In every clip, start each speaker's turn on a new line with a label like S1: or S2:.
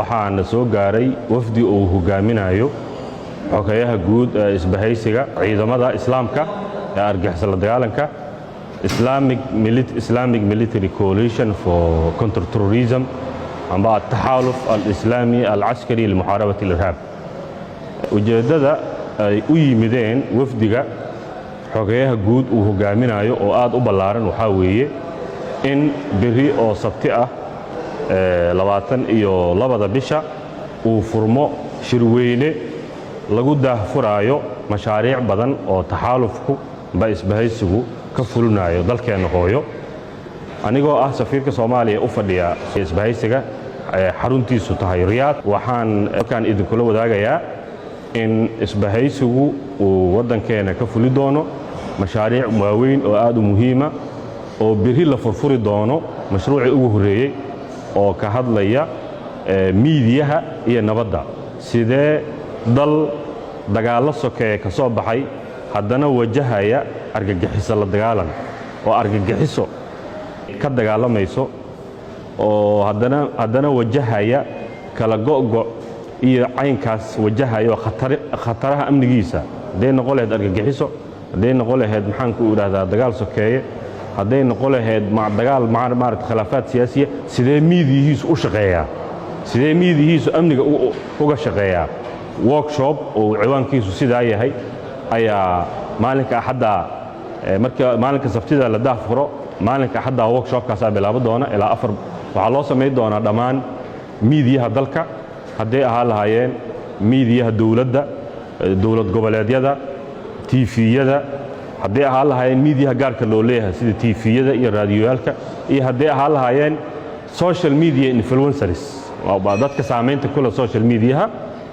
S1: Waxaana soo gaaray wafdi uu hogaaminayo xogeyaha guud ee isbahaysiga ciidamada Islaamka ee argagixisada la dagaalanka, Islamic Military Coalition for Counter Terrorism amba التحالف الإسلامي العسكري لمحاربة الإرهاب. Ujeeddada ay u yimideen wafdiga xogeyaha guud uu hogaaminayo oo aad u ballaaran waxaa weeye in berri oo Sabti ah, 22-da bisha, uu furmo shirweyne lagu daahfuraayo mashaariic badan oo taxaalufku ba isbahaysigu ka fulinayo dalkeenna hooyo. Anigoo ah safiirka Soomaaliya u fadhiya isbahaysiga, xaruntiisu tahay Riyaad, waxaan halkaan idinkula wadaagayaa in isbahaysigu uu waddankeena ka fuli doono mashaariic waaweyn oo aad u muhiima, oo berri la furfuri doono mashruucii ugu horreeyey oo ka hadlaya miidiyaha iyo nabadda. Sidee dal dagaallo sokeeye ka soo baxay haddana wajahaya argagixiso la dagaalan oo argagixiso ka dagaalamayso, oo haddana wajahaya kala go'go' iyo caynkaas wajahaya oo khataraha amnigiisa, hadday noqon lahayd argagixiso, hadday noqon lahayd, maxaanku idhahdaa, dagaal sokeeye, hadday noqon lahayd dagaal, maarata, khilaafaad siyaasiya, sidee miidiyihiisu u shaqeeyaa? Sidee miidiyihiisu amniga uga shaqeeyaa? Workshop oo ciwaankiisu sidaa yahay ayaa maalinka Axaddaa, marka maalinka Sabtida la daahfuro, maalinka Axaddaa workshopkaasaa bilaabo doona. Ilaa afar waxaa loo samayn doonaa dhammaan miidiyaha dalka, hadday ahaan lahaayeen miidiyaha dowladda, dowlad goboleedyada, TV-yada, hadday ahaan lahaayeen miidiyaha gaarka loo leeyahay sida TV-yada iyo raadiyoyaalka, iyo hadday ahaan lahaayeen social media influencers, waa dadka saamaynta kule social mediaha.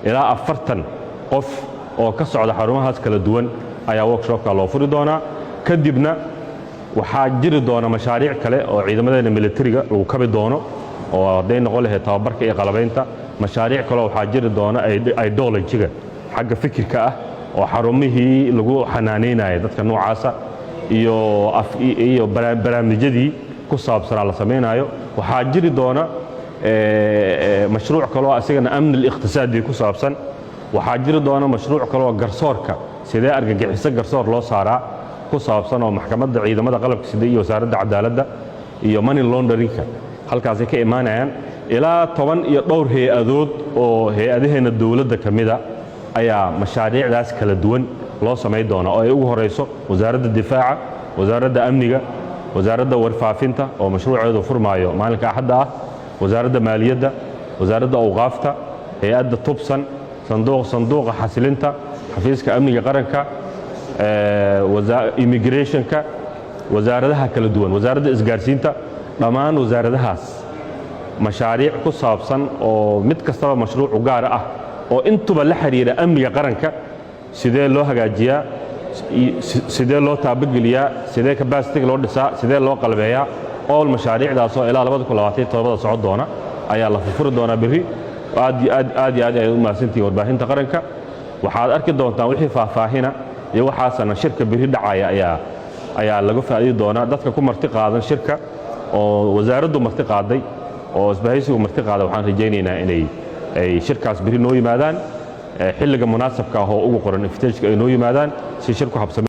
S1: Ilaa 40 qof oo ka socda xarumahaas kala duwan ayaa workshopka loo furi doonaa. Kadibna waxaa jiri doona mashaariic kale oo ciidamadeena militariga lagu kabi doono, oo hadday noqon lahayd tababarka iyo qalabaynta. Mashaariic kaleo waxaa jiri doona ideology-ga, xagga fikirka ah, oo xarumihii lagu xanaanaynaya dadka noocaasa iyo barnaamijyadii ku saabsanaa la samaynayo. Waxaa jiri doona mashruuc kaloo asigana amni الاقتصادي ku saabsan. Waxaa jiri doona mashruuc kaloo garsoorka, sidee argagixiso garsoor loo saaraa ku saabsan, oo maxkamadda ciidamada qalabka sida iyo Wasaaradda Cadaaladda iyo money launderingka halkaasay ka imaanayaan. Ilaa toban iyo dhowr hay-adood oo hay-adaheenna dowladda ka mida ayaa mashaariicdaas kala duwan loo samayn doonaa, oo ay ugu horayso Wasaaradda Difaaca, Wasaaradda Amniga, Wasaaradda Warfaafinta oo mashruuceedu furmaayo maalinka Axadda ah, Wasaaradda Maaliyadda, Wasaaradda Awqaafta, hay-adda Tubsan, Sanduuqa Xasilinta, Xafiiska Amniga Qaranka, immigrationka, wasaaradaha kala duwan, Wasaaradda Isgaarsiinta. Dhammaan wasaaradahaas mashaariic ku saabsan oo mid kastaba mashruucu gaara ah oo intuba la xiriira amniga qaranka, sidee loo hagaajiyaa, sidee loo taabageliyaa, sidee capacity loo dhisaa, sidee loo qalbeeyaa, ool mashaariicdaasoo ilaa 2027 socon doona ayaa la furfuri doonaa berri. Aad iyo aad, aad iyo aad ayaad u mahadsantihiin warbaahinta qaranka. Waxaad arki doontaan wixii faahfaahina iyo waxaasana shirka berri dhacaya ayaa laga faa'iidi doonaa. Dadka ku marti qaadan shirka oo wasaaraddu marti qaaday oo isbahaysigu marti qaaday, waxaan rajaynaynaa inay ay shirkaas berri noo yimaadaan xilliga munaasabka ah oo ugu qoran invitationka ay noo yimaadaan si shirku habsame.